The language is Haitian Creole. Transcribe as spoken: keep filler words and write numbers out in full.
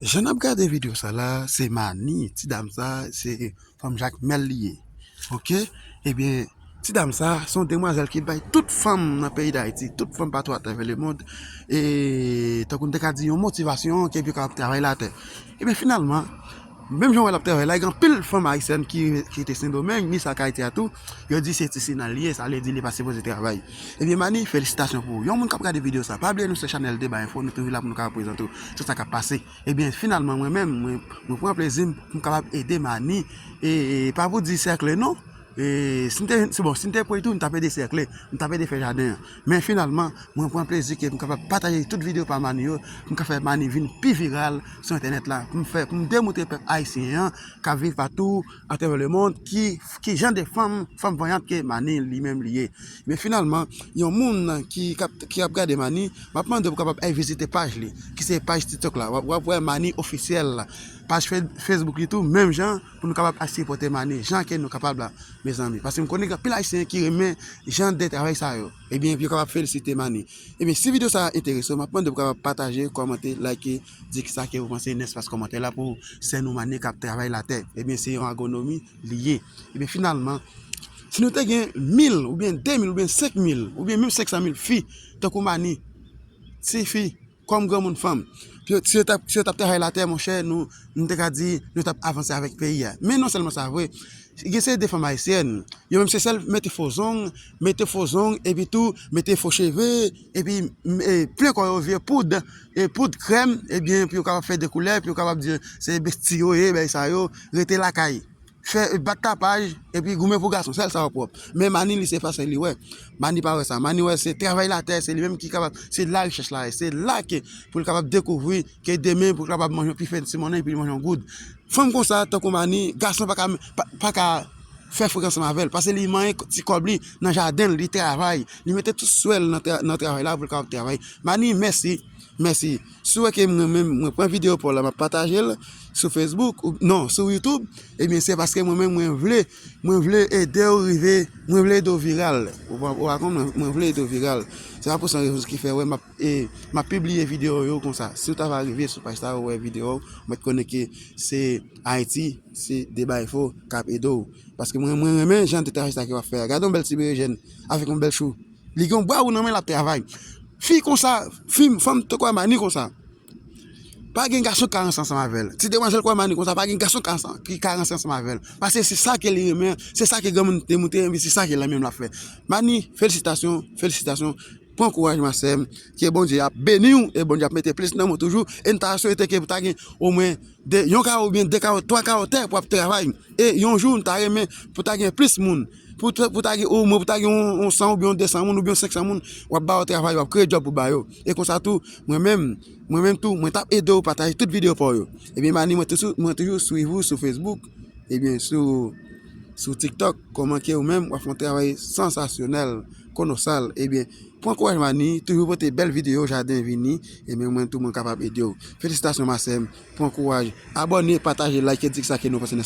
Jan n ap gade videyo sa la, se Mani, ti dam sa, se fanm Jakmèl li ye. Oke? Ebyen, ti dam sa, se yon demwazèl ki bay tout fanm nan peyi Dayiti, tout fanm patou atravè lemond, e tankou n te ka di yon motivasyon ke pou yo kapab travay latè. Ebyen, finalman, menm jan w wè l ap travay la, gen anpil fanm ayisyèn ki, ki rete Sendomeng, ni sa k Ayiti a tou, yo di se ti sina l ye, sa vle di li pa sipoze travay. Ebyen, Mani, felisitasyon pou ou. Yon moun k ap gade videyo sa, pa bliye nou se chanèl Deba Enfo, nou toujou la pou nou ka prezante w tout sa k ap pase. Ebyen, finalman, mwen menm, mwen, mwen pran plezi m pou m kapab ede Mani. E, e pa pou di sèkle non. E si n te, se bon, si n te pran tou, n t ap ede sèkle, n t ap ede fè jaden an. Men finalman, mwen pran plezi ke m kapab pataje tout videyo pa Mani yo, pou m ka fè Mani vin pi viral sou entènèt la, pou m fè, pou m demontre pèp ayisyen an k ap viv patou atravè lemond ki, ki jan de fanm, fanm vanyant ke Mani li menm li ye. Men finalman, yon moun ki, k ap, ki ap gade Mani, m ap mande w pou kapab al vizite paj li, ki se paj TikTok la. W ap, w ap wè Mani Ofisyèl la. Paj Fe-, Facebook li tou, menm jan, pou nou kapab al sipòte Mani, jan ke nou kapab la, mezanmi. Paske m konnen gen anpil ayisyen ki renmen jan de travay sa yo. Ebyen, pou yo kapab felisite Mani. Ebyen, si videyo sa a enterese w, m ap mande w pou kapab pataje, kòmante, like, di kisa ke ou panse nan espas kòmantè la pou sè nou Mani k ap travay latè. Ebyen, se yon agwonomi li ye. Ebyen, finalman, si nou te gen mil, oubyen de mil, oubyen senk mil, oubyen menm senk san mil fi, tankou Mani, ti fi, kòm granmoun fanm, si yo, si yo t ap, si yo t ap travay latè, monchè, nou, nou te ka di, nou t ap avanse avèk peyi a. Men non sèlman sa vre, gen seri de fanm ayisyèn, yo menm se sèl mete fo zong, mete fo zong, epi tou, mete fo cheve, epi, e, plen kò yo vye poud, e poud krèm, ebyen, pou yo kapab fè de koulè, pou yo kapab di se besti yo ye, bagay sa yo, rete lakay. Fè, bat tapaj, epi goumen pou gason, sèl sa yo pwòp. Men Mani, li se fason li wè. Mani pa wè sa. Mani wè se travay latè, se li menm ki kapab, se la richès la ye. Se la ke pou l kapab dekouvri, ke demen pou l kapab manje yon pi fen ti monnen, epi li manje yon goud. Fanm konsa, tankou Mani, gason pa ka, pa, pa ka fè frek ansanm avè l, paske li manyen ti kòb li nan jaden l, li travay, li mete tout swè l nan tra-, nan travay la pou l kapab travay. Mani, mèsi, mèsi. Si w wè ke mwen menm, mwen pran videyo pa w la, m ap pataje l sou Facebook, ou, non, sou YouTube, ebyen, se paske mwen menm, mwen vle, mwen vle ede w rive, mwen vle ede w viral. Ou pa, ou pa konprann, mwen vle ede w viral. Se pa pou sa rezon ki fè, wè, m ap, e, m ap pibliye videyo yo konsa. Si w ta va rive sou paj sa, ou wè videyo, ou mèt konnen ke se Ayiti, se Deba Enfo k ap ede w. Paske mwen, mwen renmen jan de travay sa ke w ap fè a. Gade yon bèl ti berejèn avèk yon bèl chou. Li gen yon bwa wou nan men l, l ap travay. Fi konsa, fi, fanm tankou Mani konsa, pa gen gason k ka ranse ansanm avè l. Ti demwazèl tankou Mani konsa, pa gen gason k ka ranse, ki ka ranse ansanm avè l. Paske se sa ke li renmen, se sa ke granmoun te montre, epi se sa ke li menm l ap fè. Mani, felisitasyon, felisitasyon. Pran kouraj, ma sè m. Ke Bondye ap beni w e Bondye ap mete plis nan men w toujou. E n ta swete ke pou ta gen omwen de, yon kawo oubyen de kawo, twa kawo tè pou ap travay. E yon jou, n ta renmen pou ta gen plis moun. Pou ta, pou ta gen omwen, pou ta gen yon, yon san oubyen yon de san moun oubyen yon senk san moun w ap ba yo travay, w ap kreye djòb pou ba yo. E konsa tou, mwen menm, mwen menm tou, mwen t ap ede w pataje tout videyo pa w yo. Ebyen, Mani, mwen toujou, mwen toujou swiv ou sou Facebook, ebyen, sou, sou TikTok, kòman ke ou menm w ap fè yon travay sansasyonèl, konosal. Ebyen, pran kouraj, Mani, toujou pote bèl videyo, jaden vini, ebyen, mwen tou, mwen kapab ede w. Felisitasyon, ma sè m, pran kouraj, abòne, pataje, like, di sa ke nou panse nan